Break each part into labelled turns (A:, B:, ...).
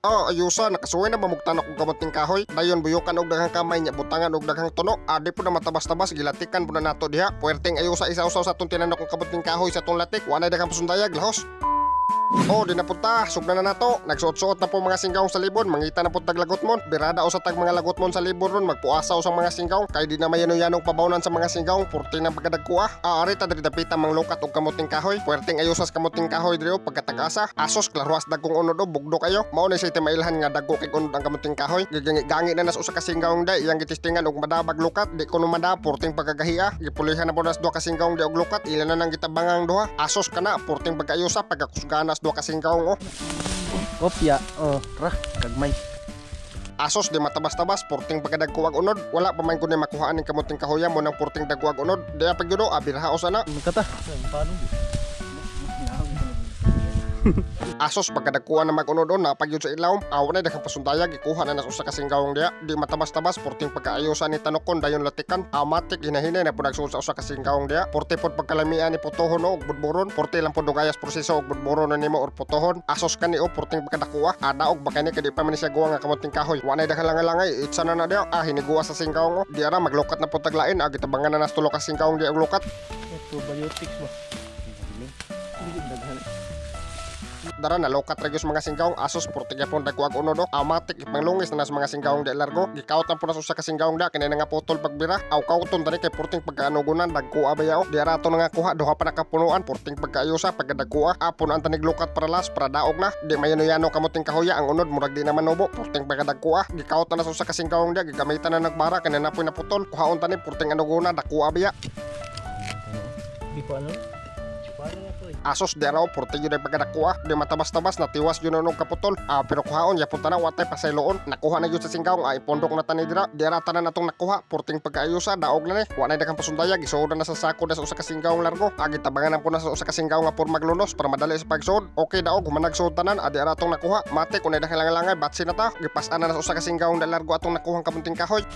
A: Oh, ayusa, nakasuway na bamugtanok og kamuting kahoy. Dayon buyukan og daghang kamay nya butangan og daghang tuno. Adi po na matabas-tabas, gilatikan po na nato diha. Puwerteng ayusa isawsaw sa atong tinanok og kamuting kahoy sa atong latik. Wa nay daghang pasundayag, lahos. Oh, di na punta. Sugna na nato. Nagsuot-suot na po mga singgawng sa libon. Mangita na po tag lagotmon. Birada o sa tag mga lagotmon sa libon ron. Magpuasa o sa mga singgawng. Kay di na mayano-yanong pabawnan sa mga singgawng. Purti na pagkadagkua. Aari ta diri dapita manglukat og kamuting kahoy. Puwerteng ayusas kamuting kahoy diri o pagkatag-asa. Asos klaruas dagkong unod o bugdo kayo. Mao na siya timailhan nga dagko kay unod ang kamuting kahoy. Gigangi na nas usa ka singgawng day. Iyang gitistingan og madabag lukat. Di kuno mada purting pagkagahiya. Gipulihan na po nas duha ka singgawng di og lukat. Ila na nang gitabangang duha. Asos kana purting pagkaayusa pagkakusganas duha ka singgawng oh.
B: Kopya, oh, ra, kagmay.
A: Asos di matabas-tabas, purting pagkadagko ag unod. Wala pa man kundi makuhaan ning kamuting kahoya mo ng purting dagko ag unod. Diya pagyudo, abirha usa na.
B: Kata. Paano?
A: Asos pagkadagkuan na mag-unod on napagyud sa ilawom. Awa na daghang pasundayag, gikuha na nas usa ka singgawong diha. Di matabas-tabas, purting pagkaayusan ni tanokon dayon latikan. Amatik hinahinay na pud nagsuod sa usa ka singgawong diha. Purti pod pagkalamian ni putohon o og budburon. Purti lang pod dugayas proseso og budburon na nimo or putohon. Asos kani o purting pagkadakuha. Adaog ba kani kay di pa man siya guwa nga kamuting kahoy. Wa nay daghang langay-langay, itsa na na diha. Ah, hiniguwa sa singgawong o. Di ara maglukat na pod taglain. Ah, gitabangan na nas tulo ka singgawong diha og lukat.
B: Probiotics ba?
A: Dara na lokat ra gyud sa mga singgawong. Asos purti gyapon dagko ag unod o. Amatik ipanglungis na nas mga singgawong di largo. Gikawat na po nas usa ka singgawong da kini nga putol pagbira. Aw kawton tani kay purting pagkaanugunan dagko abaya o. Di ara ato nga kuha duha pa nakapunuan purting pagkaayusa pagkadagko a. Apunan tanig lukat para las para daog na. Di mayano-yano kamuting kahoya ang unod murag di na manubo purting pagkadagko a. Gikawat na nas usa ka singgawong da gigamitan na nagbara kini napoy naputol. Kuhaon tani purting anugunan dagko abaya.
B: Di ko ano?
A: Asos di araw purti yun ay pagkadakuha. Di matabas-tabas na tiwas yun og kaputol. Ah, pero kuhaon yapon tanaw watay pasayloon. Nakuha na yun sa singgawng ay pondok na tani dira. Di ara tanan atong nakuha purting pagkaayusa daog na ni. Wa nay daghang pasundayag gisuod na sa sako na sa usa ka singgawng largo. Agi tabangan na po na sa usa ka singgawng nga pormag lunos para madali sa pagsuod. Okay daog humanag suod tanan adi ara atong nakuha. Mate kun ay daghang langay batsi na ta. Gipas-an na sa usa ka singgawng da largo atong nakuhang kamunting kahoy.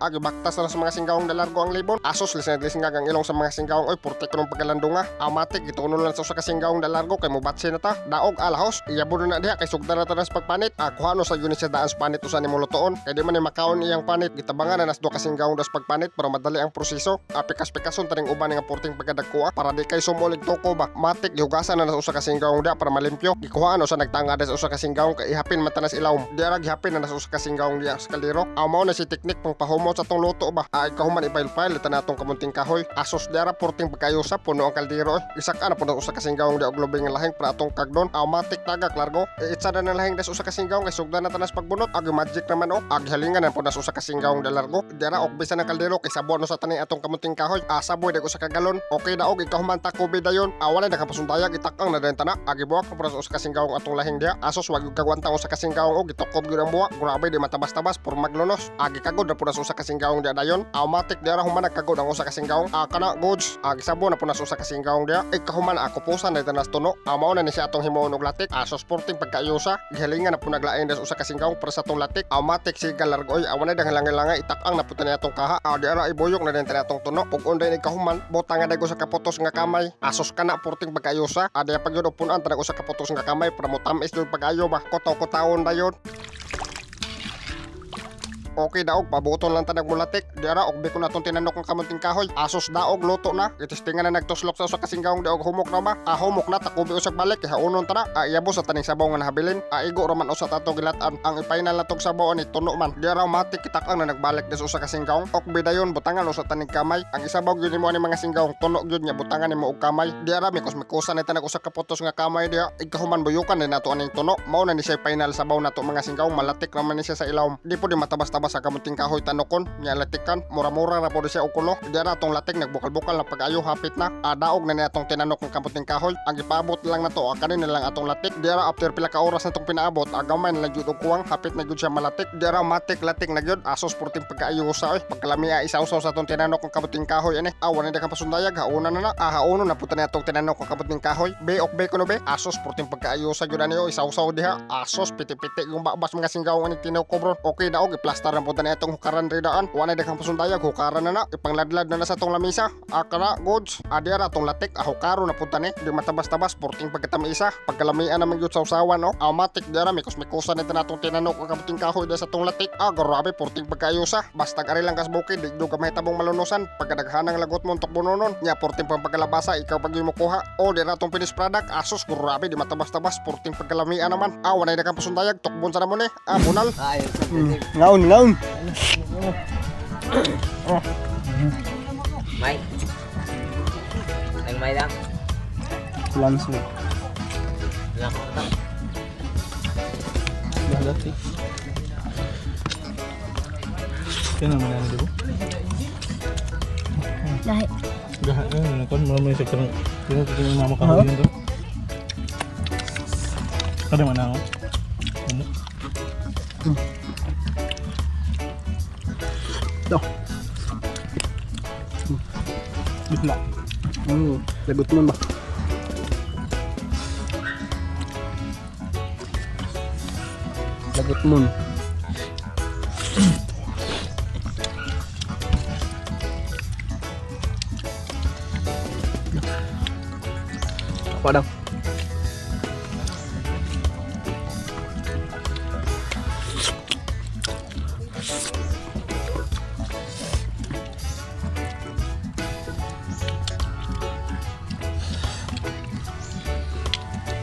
A: Agi baktas na sa mga singgawong dalargo ang libon. Asos lising ang ilong sa mga singgawong oy purti kunong pagkalandunga. Amatik gituno lang sa usa ka singgawong dalargo kay mobatse na ta. Daog alahos iyabo na diha kay sugdan na ta sa pagpanit. Kuha no sa yun siya daan sa panit usa nimo lutoon. Kay di man ni makaon iyang panit. Gitabangan na nas duha ka singgawong das pagpanit para madali ang proseso. Pikas-pikason taning uban nga purting pagkadagko para di kay sumulig toko ba. Matik gihugasan na sa usa ka singgawong diha para malimpyo. Gikuha no sa nagtanga sa usa ka singgawong kay ihapin man tanas ilawom. Diha ra gihapin na sa usa ka singgawong diha sa kaldero. Mao na si teknik pang pahumot sa atong luto ba. Ay kahuman ipile-file ita na atong kamunting kahoy. Asos diara purting pagkayusa puno ang kaldero. Isak ana puno usa ka singgawong di og lubing nga lahing para atong kagdon. Automatic tagak largo. Itsa na ng lahing des usa ka singgawong kay sugdan na tanas pagbunot. Agi magic naman o. Agi halingan na puno usa ka singgawong da largo. Diara og bisan ang kaldero kay sabon no sa taning atong kamunting kahoy. Saboy dag usa ka galon. Okay na og ikahuman takobi dayon. Wala na kapasundayag itakang na dayon tana. Agi buwak na puno usa ka singgawong atong lahing diha. Asos wag gyud kagwantang usa ka singgawong og gitukob gyud ang buwak. Grabe di matabas-tabas pormag lunos. Agi kagod na puno usa ka singgawong diha dayon. Automatic diara human nagkagod ang usa ka singgawong. Kana goods. Gisabo na puno usa ka singgawong diha. Ikahuman ako pusan na tanas tuno. Mao na ni siya atong himuon og latik. Asos purting pagkaayusa. Gihalingan na po naglain des usa ka singgawong para sa atong latik. Automatic siga largo oy. Awan na dahang langay-langay itakang na po tani atong kaha. Diara ibuyok na din tani atong tuno. Pug unday ni kahuman butang nga dag usa ka putos nga kamay. Asos kana purting pagkaayusa. Diya pag yun punan tanag usa ka putos nga kamay para motamis jud pag-ayo ba. Kotaw-kotawon dayon. Okay daog, pabuton lang tanag mulatik. Diara og biko na tong tinanok ng kamunting kahoy. Asos daog luto na. Gitistingan na nagtuslok sa usa ka singgawong daog humok na ba. Humok na takubi usag balik kay haunon ta na. Iyabo sa taning sabaw nga nahabilin. Igo ra man usa tato gilatan. Ang ipainal na tog sabaw ani tuno man. Diara matik kitak-ang na nagbalik des usa ka singgawong. Ok bidayon butangan usa taning kamay. Ang isabaw gyud nimo ani mga singgawong tuno gyud nya butangan nimo og kamay. Diara mikos-mikosan ni tanag usa ka putos nga kamay diha. Ikahuman buyukan ni nato aning tuno. Mao na ni siya final sabaw nato mga singgawong. Malatik ra man ni siya sa ilawom. Di po di matabas-tabas sa kamunting kahoy tanokon nya latikan mura-mura ra po siya og kulo. Diara atong latik nagbukal-bukal na pag-ayo hapit na. Daog na ni atong tinanok ng kamunting kahoy. Ang gipaabot lang nato kanin na lang atong latik. Diara after pila ka oras natong pinaabot agamay na lang jud og kuwang hapit na jud siya malatik. Diara matik latik na jud. Asos purting pag-ayo sa oy pagkalamia isawsaw sa atong tinanok ng kamunting kahoy ani. Awan na daghang pasundayag hauna na na. Hauno na pud tani atong tinanok ng kamunting kahoy. Be ok be kuno be. Asos purting pag-ayo sa jud ani oy isawsaw diha. Asos piti-piti yung babas mga singgawong ani tinukob ron. Okay daog iplastar Matar na punta na itong hukaran ridaan. Wala na daghang pasundayag, hukaran na na. Ipangladlad na na sa tong lamisa. Akara, goods. Adi ara tong latik, ahukaro na punta ni. Di matabas-tabas, porting pagkatamisa. Pagkalamian naman yun sa usawan, no? Automatic di ara, mikos-mikusan na natong tinanok ang kamuting kahoy sa tong latik. Ah, grabe, porting pagkaayusa. Basta ari lang kas bukid, di ka mahitabong malunusan. Pagkadaghanang lagot mo, untuk bunonon. Nya, porting pang pagkalabasa, ikaw pag yung mukuha. O, di ara tong finished product. Asos, grabe, di matabas-tabas, porting pagkalamian naman. Ah, wala na daghang pasundayag, tukbon sa namon eh. Ah, bunal.
B: Ngaon, ngaon.
C: May. Nagmay lang.
B: Plans mo.
C: Wala ko na.
B: Lahat eh.
D: Kaya naman yan, di ba?
E: Lahi.
D: Gaha na, ano kon, mura mo yung sektor. Kaya ito yung mama kahoy yun to. Kada man ako. Ano?
B: Ito.
D: Bitla.
B: Lagot mo ba? Lagot mo. Apa daw?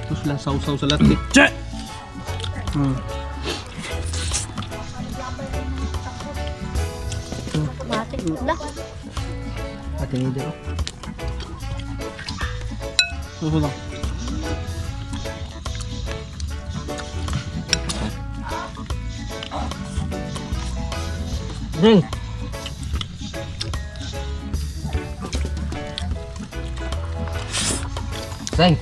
D: Terus lang sausaw sa latik. Che!
E: Matik na.
B: Ate ni dito.
D: Suso lang.
C: Ding. Sing.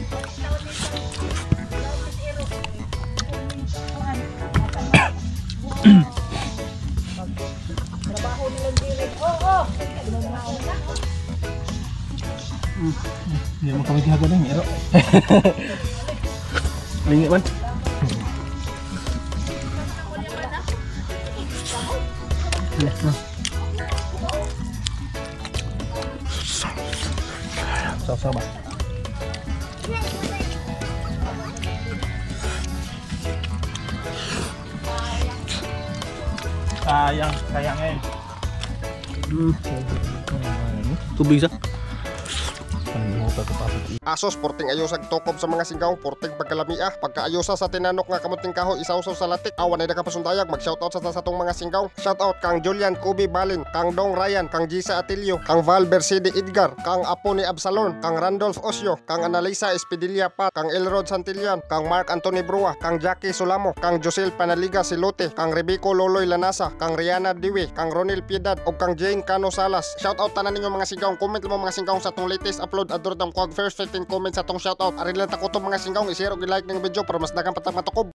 D: Hindi mo kami gihaga na, ero.
B: Lingi man.
D: Sausaw ba? Sayang, sayang eh.
B: Tubig sa.
A: Asos, porting ayosag tukob sa mga singgaw, porting pagkalamia, pagkaayosa sa tinanok nga kamuting kahoy, isawsaw sa latik, awan ay nakapasundayag, mag-shoutout sa satong mga singgaw. Shoutout kang Julian Kubi Balin, kang Dong Ryan, kang Gisa Atilio, kang Val Bersidi Edgar, kang Apo ni Absalon, kang Randolph Osio, kang Analisa Espedilia Pat, kang Elrod Santillan, kang Mark Anthony Brua, kang Jackie Solamo, kang Josel Panaliga Silote, kang Rebico Loloy Lanasa, kang Rihanna Diwi, kang Ronel Piedad, ug kang Jane Cano Salas. Shoutout tanan ninyo mga singgaw, comment mo mga singgaw sa atong latest upload ador dam kuag first 15 comments sa atong shoutout. Ari lang takuto mga singgaw, i-share ug i-like ng video para mas daghang patag matukob.